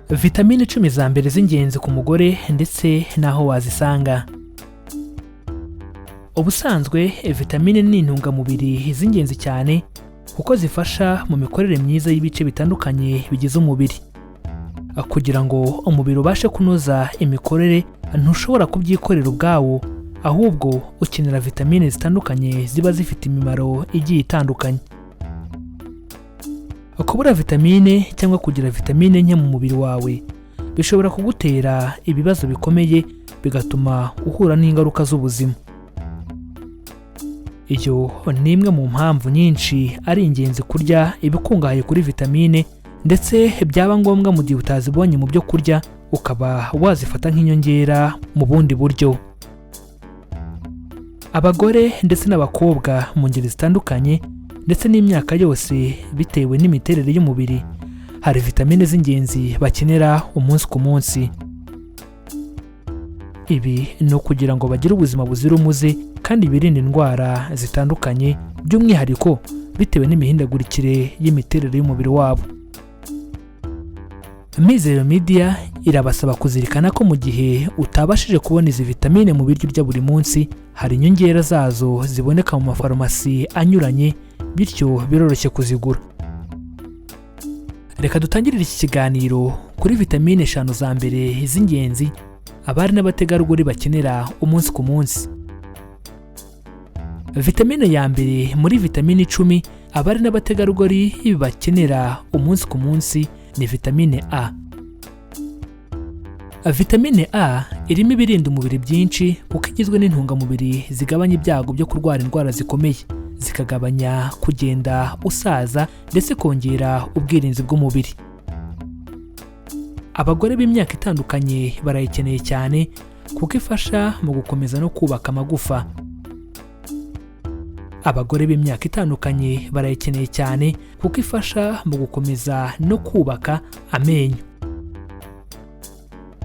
Vitamine 10 za mbere z'ingenzi ku mugore ndetse n'aho wazisanga. Ubusanzwe vitamine ni intungamubiri z'ingenzi cyane kuko zifasha mu mikorere myiza y'ibice bitandukanye bigize umubiri. Kugira ngo umubiri ubashe kunoza imikorere, ntushobora kubyikorera ubwawo, ahubwo ukenera vitamine zitandukanye ziba zifite imimaro igiye itandukanye. Kubura vitamine cyangwa kugira vitamine nke mu mubiri wawe bishobora kugutera ibibazo bikomeye, bigatuma uhura n'ingaruka z'ubuzima. Iyo ni imwe mu mpamvu nyinshi ari ingenzi kurya ibikungahaye kuri vitamine, ndetse byaba ngombwa mu gihe utazibonye mu byo kurya ukaba wazifata nk'inyongera mu bundi buryo. Abagore ndetse n'abakobwa mu ngeri zitandukanye ndetse n'imyaka yose, bitewe n'imiterere y'umubiri, hari vitamine z'ingenzi bakenera umunsi ku munsi. Ibi ni ukugira ngo bagire ubuzima buzira umuze kandi birinde indwara zitandukanye, by'umwihariko bitewe n'imihindagurikire y'imiterere y'umubiri wabo. Mizero Media irabasaba kuzirikana ko mu gihe utabashije kubona izi vitamine mu biryo urya buri munsi, hari inyongera zazo ziboneka mu mafarumasi anyuranye, bityo biroroshye kuzigura. Reka dutangirire iki kiganiro kuri vitamine 5 za mbere z'ingenzi abari n'abategarugori bakenera umunsi ku munsi. Vitamine ya mbere muri vitamine 10 abari n'abategarugori bakenera umunsi ku munsi ni vitamine A. Vitamine A irimo ibirinda umubiri byinshi kuko igizwe n'intungamubiri zigabanya ibyago byo kurwara indwara zikomeye, zikagabanya kugenda usaza, ndetse kongera ubwirinzi bw'umubiri. Abagore b'imyaka itandukanye barayikeneye cyane kuko ifasha mu gukomeza no kubaka amagufa. Abagore b'imyaka itandukanye barayikeneye cyane kuko ifasha mu gukomeza no kubaka amenyo.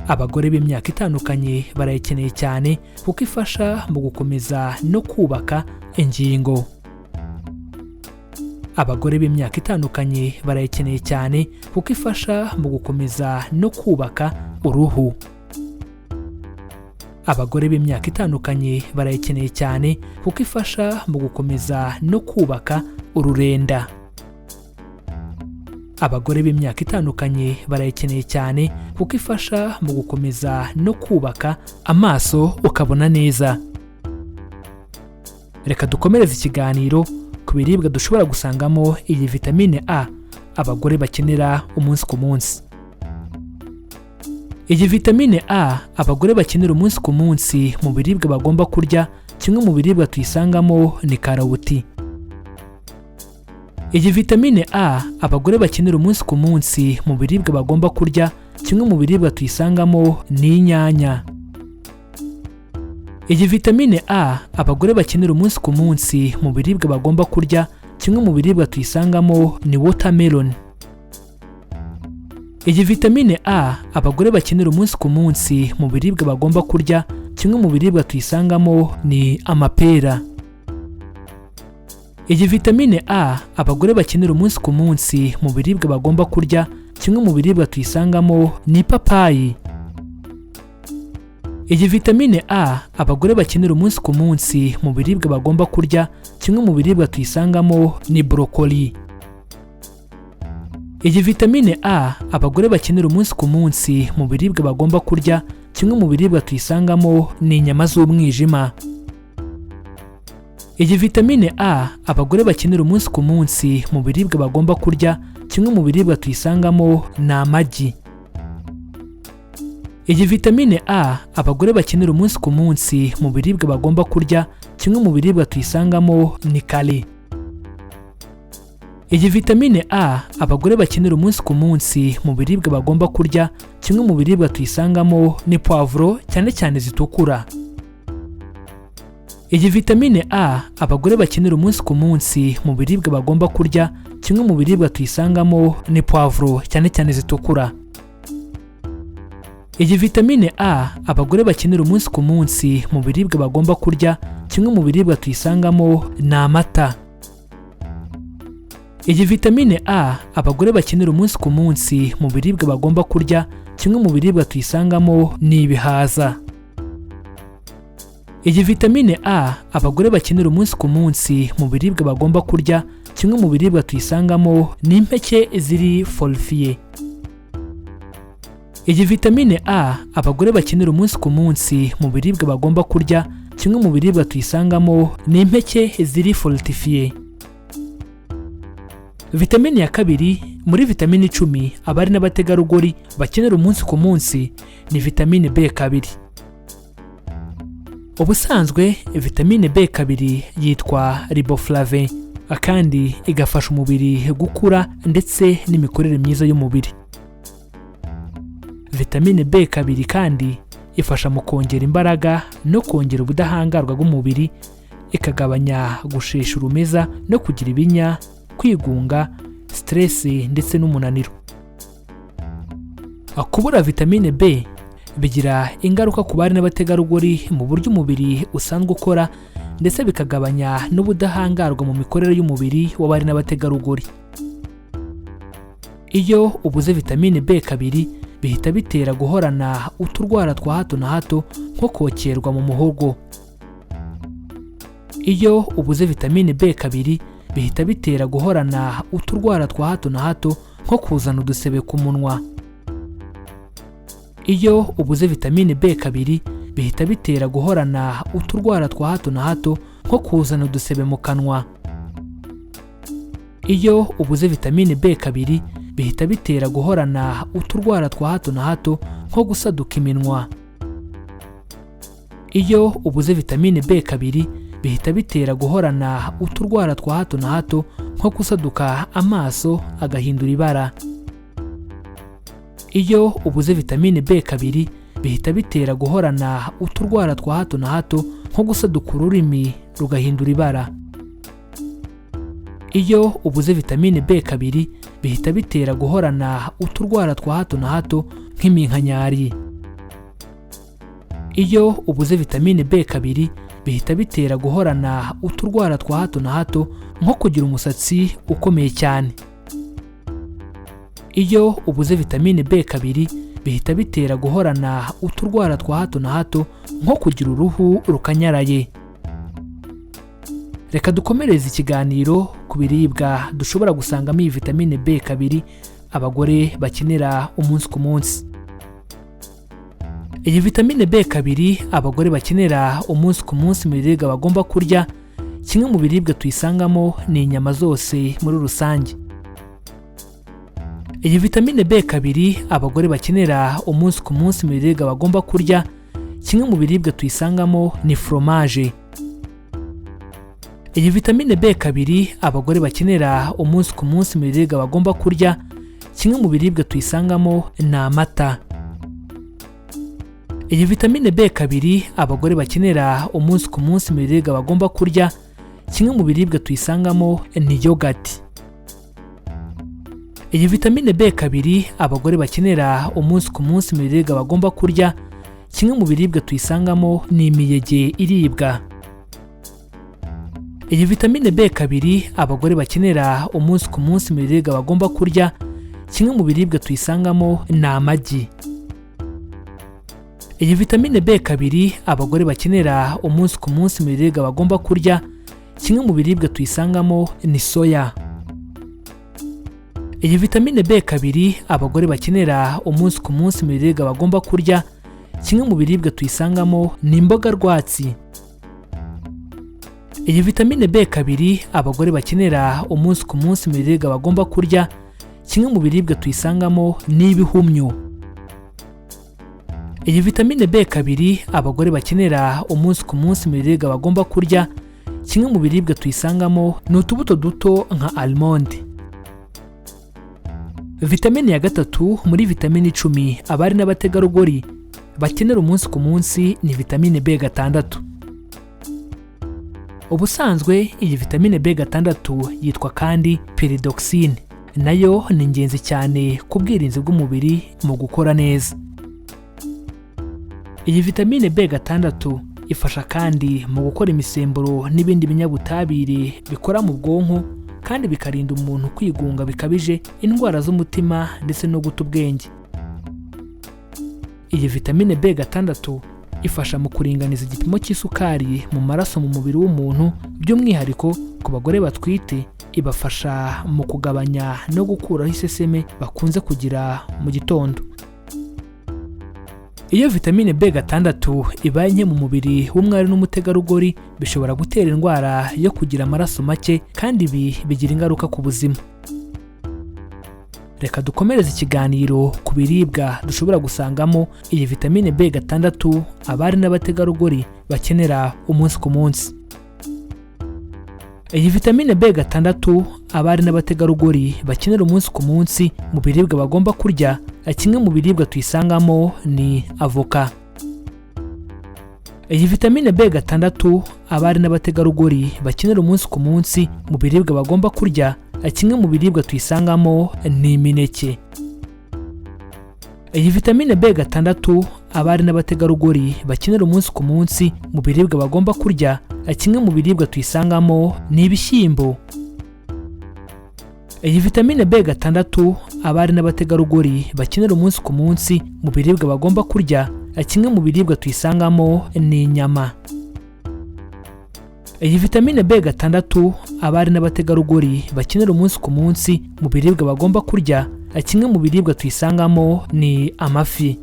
Abagore b'imyaka itandukanye barayikeneye cyane kuko ifasha mu gukomeza no kubaka ingingo. Abagore b'imyaka itandukanye barayikeneye cyane kuko ifasha mu gukomeza no kubaka uruhu. Abagore b'imyaka itandukanye barayikeneye cyane kuko ifasha mu gukomeza no kubaka ururenda. Abagore b'imyaka itandukanye barayikeneye cyane kuko ifasha mu gukomeza no kubaka amaso ukabona neza. Reka dukomereze ikiganiro ku biribwa dushobora gusangamo iyi vitamine A abagore bakenera umunsi ku munsi. Iyi vitamine A abagore bakenera umunsi ku munsi mu biribwa bagomba kurya, kimwe mu biribwa tuyisangamo ni karoti. Iyi vitamine A abagore bakenera umunsi ku munsi mu biribwa bagomba kurya, kimwe mu biribwa tuyisangamo ni inyanya. Iyi vitamine A abagore bakenera umunsi ku munsi mu biribwa bagomba kurya, kimwe mu biribwa tuyisangamo ni watermelon. Iyi vitamine A abagore bakenera umunsi ku munsi mu biribwa bagomba kurya, kimwe mu biribwa tuyisangamo ni amapera. Iyi vitamine A abagore bakenera umunsi ku munsi mu biribwa bagomba kurya, kimwe mu biribwa tuyisangamo ni ipapayi. Iyi vitamine A abagore bakenera umunsi ku munsi mu biribwa bagomba kurya, kimwe mu biribwa tuyisangamo ni broccoli. Iyi vitamine A abagore bakenera umunsi ku munsi mu biribwa bagomba kurya, kimwe mu biribwa tuyisangamo ni inyama z'umwijima. Iyi vitamine A abagore bakenera umunsi ku munsi mu biribwa bagomba kurya, kimwe mu biribwa tuyisangamo ni amagi. Iyi vitamine A abagore bakenera umunsi ku munsi mu biribwa bagomba kurya, kimwe mu biribwa tuyisangamo ni kale. Iyi vitamine A abagore bakenera umunsi ku munsi mu biribwa bagomba kurya, kimwe mu biribwa tuyisangamo ni puwavuro, cyane cyane zitukura. Iyi vitamine A abagore bakenera umunsi ku munsi mu biribwa bagomba kurya, kimwe mu biribwa tuyisangamo ni puwavuro, cyane cyane zitukura. Iyi vitamine A abagore bakenera umunsi ku munsi mu biribwa bagomba kurya, kimwe mu biribwa tuyisangamo ni amata. Iyi vitamine A abagore bakenera umunsi ku munsi mu biribwa bagomba kurya, kimwe mu biribwa tuyisangamo ni ibihaza. Iyi vitamine A abagore bakenera umunsi ku munsi mu biribwa bagomba kurya, kimwe mu biribwa tuyisangamo ni impeke ziri fortifié. Iyi vitamine A abagore bakenera umunsi ku munsi mu biribwa bagomba kurya, kimwe mu biribwa tuyisangamo ni impeke ziri fortifié. Vitamine ya kabiri muri vitamine 10 abari n'abategarugori bakenera umunsi ku munsi ni vitamine B2. Ubusanzwe vitamine B2 yitwa riboflavin, kandi igafasha umubiri gukura ndetse n'imikorere myiza y'umubiri. Vitamine B2 kandi ifasha mu kongera imbaraga no kongera ubudahangarwa bw'umubiri, ikagabanya gushesha urumeza no kugira ibinya, kwigunga, stress ndetse n'umunaniro. Kubura vitamine B bigira ingaruka ku bari n'abategarugori mu buryo umubiri usanzwe ukora, ndetse bikagabanya n'ubudahangarwa mu mikorere y'umubiri w'abari n'abategarugori. Iyo ubuze vitamine B2 bihita bitera guhorana uturwara twa hato na hato nko kokerwa mu muhogo. Iyo ubuze vitamine B2 bihita bitera guhorana uturwara twa hato na hato nko kuzana udusebe ku munwa. Iyo ubuze vitamine B2 bihita bitera guhorana uturwara twa hato na hato nko kuzana udusebe mu kanwa. Iyo ubuze vitamine B2 bihita bitera guhorana uturwara twa hato na hato nko gusaduka iminwa. Iyo ubuze vitamine B2 bihita bitera guhorana uturwara twa hato na hato nko gusaduka amaso agahindura ibara. Iyo ubuze vitamine B2 bihita bitera guhorana uturwara twa hato na hato nko gusaduka ururimi rugahindura ibara. Iyo ubuze vitamine B2 bihita bitera guhorana uturwara twa hato na hato nk'iminkanyari. Iyo ubuze vitamine B2 bihita bitera guhorana uturwara twa hato na hato nko kugira umusatsi ukomeye cyane. Iyo ubuze vitamine B2 bihita bitera guhorana uturwara twa hato na hato nko kugira uruhu rukanyaraye. Reka dukomereze ikiganiro ku biribwa dushobora gusangamo iyi vitamine B2 abagore bakenera umunsi ku munsi. Iyi vitamine B2 abagore bakenera umunsi ku munsi mu biribwa bagomba kurya, kimwe mu biribwa tuyisangamo ni inyama zose muri rusange. Iyi vitamine B2 abagore bakenera umunsi ku munsi mu biribwa bagomba kurya, kimwe mu biribwa tuyisangamo ni fromage. Iyi vitamine B2 abagore bakenera umunsi ku munsi mu biribwa bagomba kurya, kimwe mu biribwa tuyisangamo ni amata. Iyi vitamine B2 abagore bakenera umunsi ku munsi mu biribwa bagomba kurya, kimwe mu biribwa tuyisangamo ni yogurt. Iyi vitamine B2 abagore bakenera umunsi ku munsi mu biribwa bagomba kurya, kimwe mu biribwa tuyisangamo ni imiyege iribwa. Iyi vitamine B2 abagore bakenera umunsi ku munsi mu biribwa bagomba kurya, kimwe mu biribwa tuyisangamo ni amagi. Iyi vitamine B2 abagore bakenera umunsi ku munsi mu biribwa bagomba kurya, kimwe mu biribwa tuyisangamo ni soya. Iyi vitamine B2 abagore bakenera umunsi ku munsi mu biribwa bagomba kurya, kimwe mu biribwa tuyisangamo ni imboga rwatsi. Iyi vitamine B2 abagore bakenera umunsi ku munsi mu biribwa bagomba kurya, kimwe mu biribwa tuyisangamo ni ibihumyo. Iyi vitamine B2 abagore bakenera umunsi ku munsi mu biribwa bagomba kurya, kimwe mu biribwa tuyisangamo ni utubuto duto nka almond. Vitamine ya gatatu muri vitamine 10 abari n'abategarugori bakenera umunsi ku munsi ni vitamine B6. Ubusanzwe iyi vitamine B6 yitwa kandi pyridoxine, nayo ni ingenzi cyane ku bwirinzi bw'umubiri mu gukora neza. Iyi vitamine B6 ifasha kandi mu gukora imisemburo n'ibindi binyabutabire bikora mu bwonko Kandi bikarinda umuntu kwigunga bikabije, indwara z'umutima ndetse no guta ubwenge. Iyi vitamine B6 ifasha mu kuringaniza igipimo cy'isukari mu maraso mu mubiri w'umuntu, by'umwihariko ku bagore batwite, ibafasha mu kugabanya no gukuraho iseseme bakunze kugira mu gitondo. Iyo vitamine B6 ibaye nke mu mubiri w'umwari n'umutegarugori, bishobora gutera indwara yo kugira amaraso make, kandi ibi bigira ingaruka ku buzima. Reka dukomereze ikiganiro ku biribwa dushobora gusangamo iyi vitamine B6 abari n'abategarugori bakenera umunsi ku munsi. Iyi vitamine B6 abari n'abategarugori bakenera umunsi ku munsi mu biribwa bagomba kurya, kimwe mu biribwa tuyisangamo ni avoka. Iyi vitamine B6 abari n'abategarugori bakenera umunsi ku munsi mu biribwa bagomba kurya, kimwe mu biribwa tuyisangamo ni imineke. Iyi vitamine B6 abari n'abategarugori bakenera umunsi ku munsi mu biribwa bagomba kurya, kimwe mu biribwa tuyisangamo ni ibishyimbo. Iyi vitamine B6 abari n'abategarugori bakenera umunsi ku munsi mu biribwa bagomba kurya, kimwe mu biribwa tuyisangamo ni inyama. Iyi vitamine B6 abari n'abategarugori bakenera umunsi ku munsi mu biribwa bagomba kurya, kimwe mu biribwa tuyisangamo ni amafi.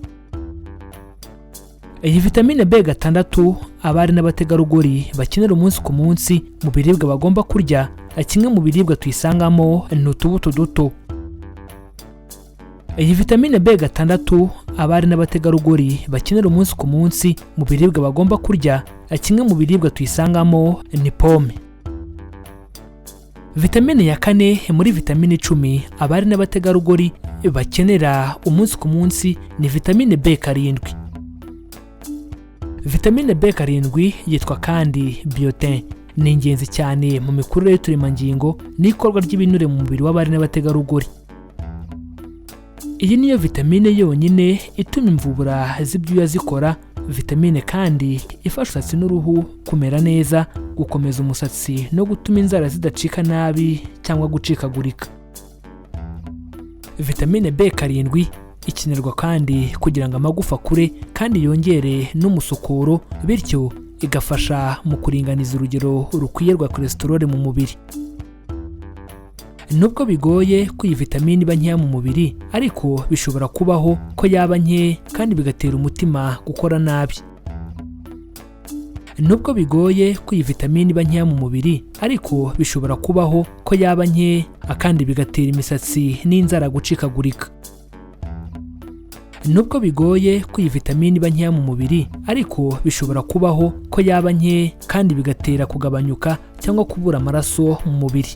Iyi vitamine B6 abari n'abategarugori bakenera umunsi ku munsi mu biribwa bagomba kurya, kimwe mu biribwa tuyisangamo ni utubuto duto. Iyi vitamine B6 abari n'abategarugori bakenera umunsi ku munsi mu biribwa bagomba kurya, kimwe mu biribwa tuyisangamo ni pome. Vitamine ya kane muri vitamine 10 abari n'abategarugori bakenera umunsi ku munsi ni vitamine B7. Vitamine B7 yitwa kandi biotin, ni ingenzi cyane mu mikurire y'uturemangingo n'ikorwa ry'ibinure mu mubiri w'abari n'abategarugori. Iyi niyo vitamine yonyine ituma imvubura z'ibyuya zikora. Vitamine kandi ifasha umusatsi n'uruhu kumera neza, gukomeza umusatsi no gutuma inzara zidacika nabi cyangwa gucikagurika. Vitamine B7 ikenerwa kandi kugira ngo amagufa akure kandi yongere n'umusukuro, bityo igafasha mu kuringaniza urugero rukwiye rwa cholesterol mu mubiri. Nubwo bigoye ko iyi vitamine iba nkeya mu mubiri, ariko bishobora kubaho ko yaba nke kandi bigatera umutima gukora nabi. Nubwo bigoye ko iyi vitamine iba nkeya mu mubiri, ariko bishobora kubaho ko yaba nke kandi bigatera imisatsi n'inzara gucikagurika. Nubwo bigoye ko iyi vitamine iba nkeya mu mubiri, ariko bishobora kubaho ko yaba nke kandi bigatera kugabanyuka cyangwa kubura amaraso mu mubiri.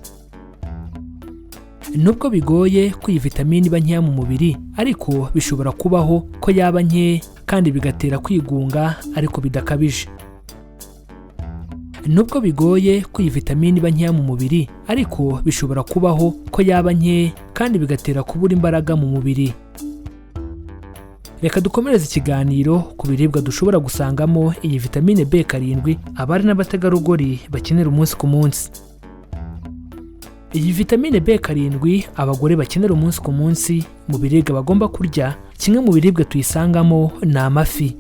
Nubwo bigoye ko iyi vitamine iba nkeya mu mubiri, ariko bishobora kubaho ko yaba nke kandi bigatera kwigunga ariko bidakabije. Nubwo bigoye ko iyi vitamine iba nkeya mu mubiri, ariko bishobora kubaho ko yaba nke kandi bigatera kubura imbaraga mu mubiri. Reka dukomereze ikiganiro ku biribwa dushobora gusangamo iyi vitamine B7 abari n'abategarugori bakenera umunsi ku munsi. Iyi vitamine B7 abagore bakenera umunsi ku munsi mu biribwa bagomba kurya, kimwe mu biribwa tuyisangamo ni amafi.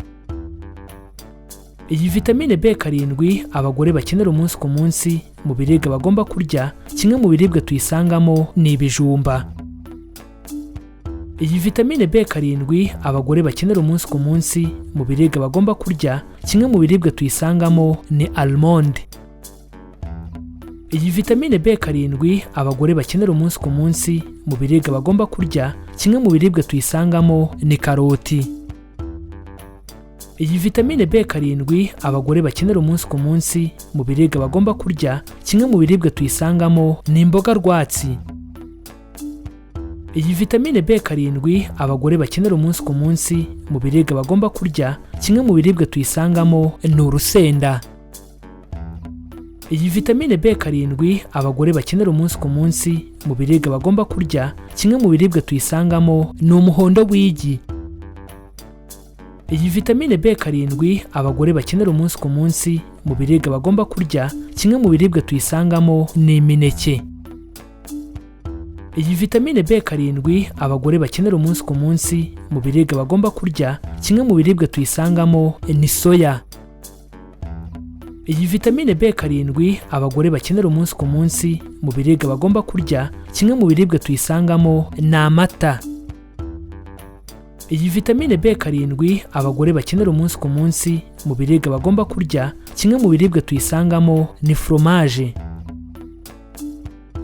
Iyi vitamine B7 abagore bakenera umunsi ku munsi mu biribwa bagomba kurya, kimwe mu biribwa tuyisangamo ni ibijumba. Iyi vitamine B7 abagore bakenera umunsi ku munsi mu biribwa bagomba kurya, kimwe mu biribwa tuyisangamo ni almond. Iyi vitamine B7 abagore bakenera umunsi ku munsi mu biribwa bagomba kurya, kimwe mu biribwa tuyisangamo ni karoti. Iyi vitamine B7 abagore bakenera umunsi ku munsi mu biribwa bagomba kurya, kimwe mu biribwa tuyisangamo ni imboga rwatsi. Iyi vitamine B7 abagore bakenera umunsi ku munsi mu biribwa bagomba kurya, kimwe mu biribwa tuyisangamo ni urusenda. Iyi vitamine B7 abagore bakenera umunsi ku munsi mu biribwa bagomba kurya, kimwe mu biribwa tuyisangamo ni umuhondo w'igi. Iyi vitamine B7 abagore bakenera umunsi ku munsi mu biribwa bagomba kurya, kimwe mu biribwa tuyisangamo ni imineke. Iyi vitamine B7 abagore bakenera umunsi ku munsi mu biribwa bagomba kurya, kimwe mu biribwa tuyisangamo ni soya. Iyi vitamine B7 abagore bakenera umunsi ku munsi mu biribwa bagomba kurya, kimwe mu biribwa tuyisangamo ni amata. Iyi vitamine B7 abagore bakenera umunsi ku munsi mu biribwa bagomba kurya, kimwe mu biribwa tuyisangamo ni foromaje.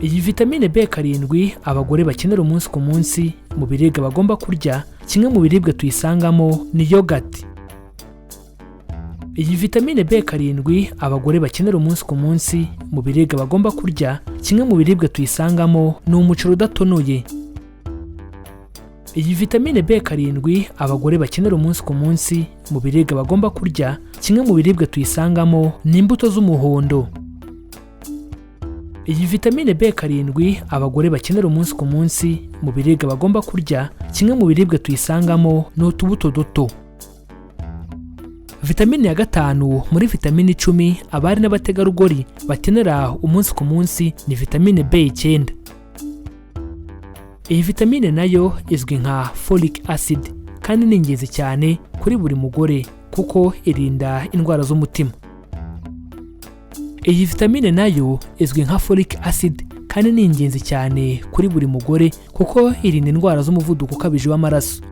Iyi vitamine B7 abagore bakenera umunsi ku munsi mu biribwa bagomba kurya, kimwe mu biribwa tuyisangamo ni yogati. Iyi vitamine B7 abagore bakenera umunsi ku munsi mu biribwa bagomba kurya, kimwe mu biribwa tuyisangamo ni umuceri udatonoye. Iyi vitamine B7 abagore bakenera umunsi ku munsi mu biribwa bagomba kurya, kimwe mu biribwa tuyisangamo ni imbuto z'umuhondo. Iyi vitamine B7 abagore bakenera umunsi ku munsi mu biribwa bagomba kurya, kimwe mu biribwa tuyisangamo ni utubuto duto. Vitamine ya 5 muri vitamine 10 abari n'abategarugori bakenera umunsi ku munsi ni vitamine B9. Iyi vitamine nayo izwi nka folic acid kandi ni ingenzi cyane kuri buri mugore kuko irinda indwara z'umutima. Iyi vitamine nayo izwi nka folic acid kandi ni ingenzi cyane kuri buri mugore kuko irinda indwara z'umuvuduko ukabije w'amaraso.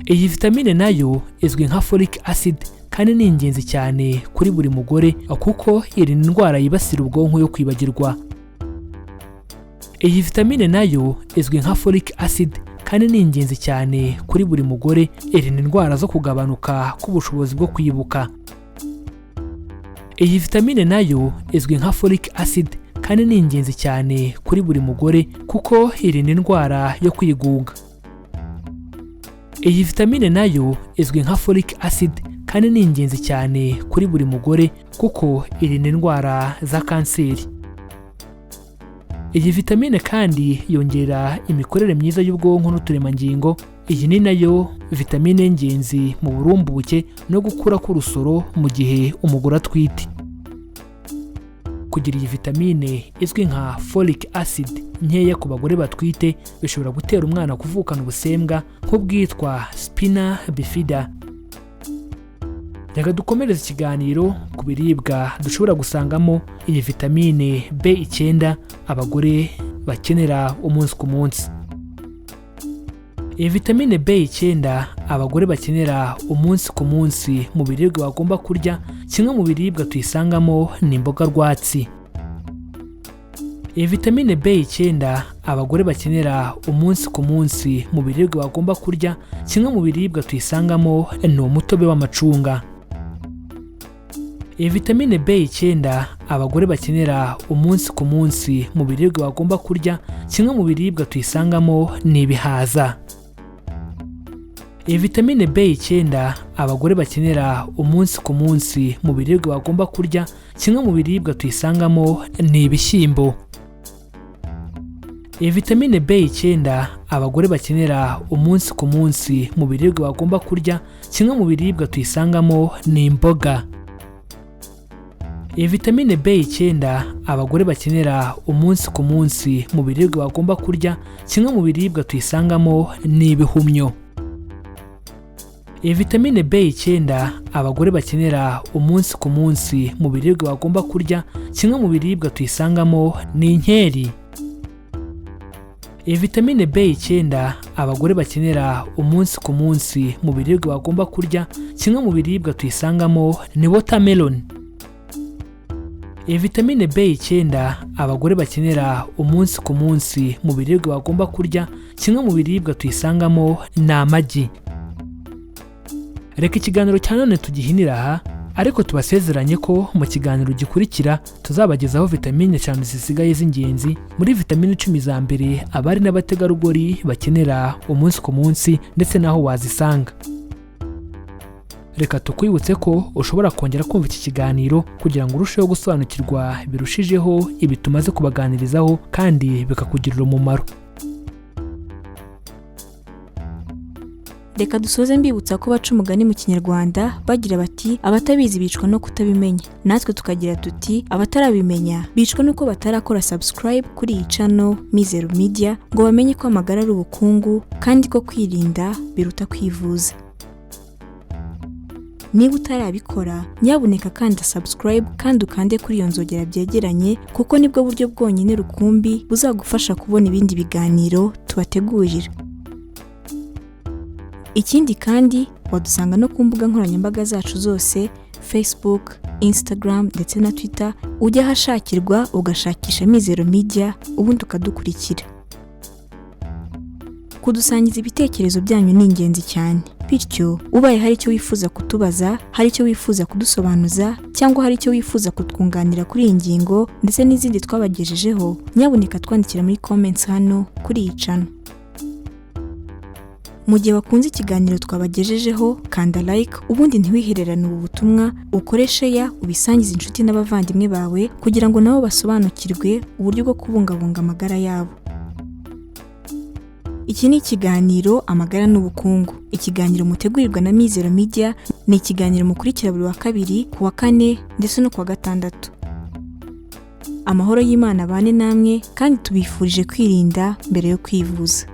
Iyi vitamine nayo izwi nka folic acid kandi ni ingenzi cyane kuri buri mugore kuko irinda indwara yibasira ubwonko yo kwibagirwa. Iyi vitamine nayo izwi nka folic acid kandi ni ingenzi cyane kuri buri mugore, irinda indwara zo kugabanuka k'ubushobozi bwo kwibuka. Iyi vitamine nayo izwi nka folic acid kandi ni ingenzi cyane kuri buri mugore kuko irinda indwara yo kwigunga. Iyi vitamine nayo izwi nka folic acid kandi ni ingenzi cyane kuri buri mugore kuko irinda indwara za kanseri. Iyi vitamine kandi yongera imikorere myiza y'ubwonko n'uturemangingo. Iyi ni nayo vitamine y'ingenzi mu burumbuke no gukura k'urusoro mu gihe umugore atwite. Kugira iyi vitamine izwi nka folic acid nkeya ku bagore batwite bishobora gutera umwana kuvukana ubusembwa nk'ubwitwa spina bifida. Reka dukomereze ikiganiro ku biribwa dushobora gusangamo iyi vitamine B9 abagore bakenera umunsi ku munsi. Iyi vitamine B9 abagore bakenera umunsi ku munsi mu biribwa bagomba kurya, kimwe mu biribwa tuyisangamo ni imboga rwatsi. Iyi vitamine B9 abagore bakenera umunsi ku munsi mu biribwa bagomba kurya, kimwe mu biribwa tuyisangamo ni umutobe w'amacunga. Iyi vitamine B9 abagore bakenera umunsi ku munsi mu biribwa bagomba kurya, kimwe mu biribwa tuyisangamo ni ibihaza. Iyi vitamine B9 abagore bakenera umunsi ku munsi mu biribwa bagomba kurya, kimwe mu biribwa tuyisangamo ni ibishyimbo. Iyi vitamine B9 abagore bakenera umunsi ku munsi mu biribwa bagomba kurya, kimwe mu biribwa tuyisangamo ni imboga. Iyi vitamine B9 abagore bakenera umunsi ku munsi mu biribwa bagomba kurya, kimwe mu biribwa tuyisangamo ni ibihumyo. Iyi vitamine B9 abagore bakenera umunsi ku munsi mu biribwa bagomba kurya, kimwe mu biribwa tuyisangamo ni inkeri. Iyi vitamine B9 abagore bakenera umunsi ku munsi mu biribwa bagomba kurya, kimwe mu biribwa tuyisangamo ni watermelon. Iyi vitamine B9 abagore bakenera umunsi ku munsi mu biribwa bagomba kurya, kimwe mu biribwa tuyisangamo ni amagi. Reka ikiganiro cya none tugihinira aha, ariko tubasezeranye ko mu kiganiro gikurikira tuzabagezaho vitamine 5 zisigaye z'ingenzi muri vitamine 10 za mbere abari n'abategarugori bakenera umunsi ku munsi ndetse n'aho wazisanga. Reka tukwibutse ko ushobora kongera kumva iki kiganiro kugira ngo urusheho gusobanukirwa birushijeho ibi tumaze kubaganirizaho kandi bikakugirira umumaro. Reka dusoze mbibutsa ko baca umugani mu Kinyarwanda bagira bati: "Abatabizi bicwa no kutabimenya." Natwe tukagira tuti: "Abatarabimenya bicwa nuko batarakora subscribe kuri iyi channel Mizero Media, ngo bamenye ko amagara ari ubukungu kandi ko kwirinda biruta kwivuza." Niba utarabikora, nyabuneka kanda subscribe kandi ukande kuri iyo nzogera byegeranye, kuko nibwo buryo bwonyine rukumbi buzagufasha kubona ibindi biganiro tubategurira. Ikindi kandi, wadusanga no ku mbuga nkoranyambaga zacu zose: Facebook, Instagram ndetse na Twitter. Ujya ahashakirwa ugashakisha Mizero Media, ubundi ukadukurikira. Kudusangiza ibitekerezo byanyu ni ingenzi cyane. Bityo ubaye hari icyo wifuza kutubaza, hari icyo wifuza kudusobanuza, cyangwa hari icyo wifuza kutwunganira kuri iyi ngingo ndetse n'izindi twabagejejeho, nyabuneka twandikira muri comments hano kuri iyi channel. Mu gihe wakunze ikiganiro twabagejejeho, kanda like, ubundi ntiwihererane ubu butumwa, ukore share, ubisangize inshuti n'abavandimwe bawe kugira ngo nabo basobanukirwe uburyo bwo kubungabunga amagara yabo. Iki ni ikiganiro Amagara n'Ubukungu, ikiganiro mutegurirwa na Mizero Media. Ni ikiganiro mukurikira buri wa kabiri, ku wa kane ndetse no ku wa gatandatu. Amahoro y'Imana abane namwe, kandi tubifurije kwirinda mbere yo kwivuza.